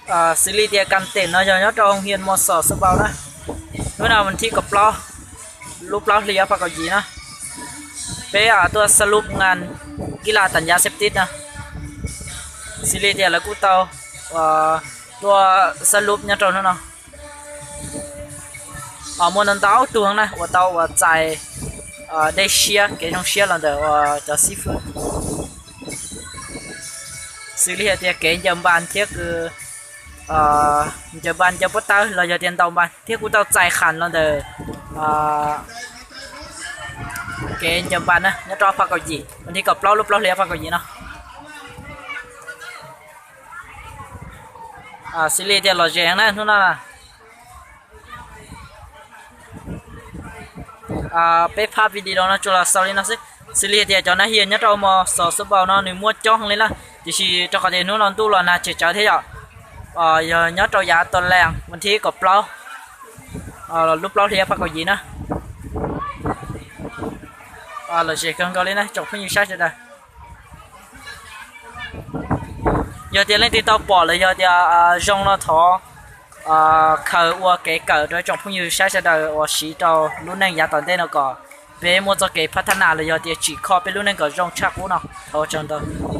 Xws li tias kas tes no yog nyob rau hoo hias Mos Xos Xab Npaus na. Hnub no vas thib kaum plaub lub plaub hli ob phav kaum yim na, peb tuaj xab lub ngas kib laj tas ncav xeb tib na. Xws li tias lawv kuj tau tuaj xab lub nyob rau hnub no. Muaj ntau ntau tug na uas tau uas txais dej siab kev zoo siab los ntawm uas cov xib fwb. Xws li hais tias kev ncaws npas thiab ncaws npas ncaws pob tawb los yog tias ntaus npas thiab kuj tau txais kham los ntawm kev ncaws npas na nyob rau ob phav kaum yim, vas thib kaum plaub lub plaub hli ob phav kaum yim no. Xws li tias lom zem na hnub no na. Peb phab video no tsuas los xaus li no xwb. Xws li hais tias cov nab hias nyob rau Mos Xos Xab Npaus no nws muaj coob heev li na, tiam sis rau qhov tias hnub no ntuj los nag tsem tsawv thiab yom. Yog nyob rau yav tas lees vas thib kaum plaub lub plaub hli ob phav kaum yim na. Lom zem kawg nkaus li na tsoom phooj ywg saib sawv daws. Yog tias leej twg tau pom los yog tias zoo no thov khaws ua kev kawm rau tsoom phooj ywg saib sawv daws uas siv rau lub neej yav tom ntej no kom peb muaj txoj kev phab thab nas los yog tias tsim kho peb lub neej kom zoo tshaj qub no. Thov ua tsaug ntau.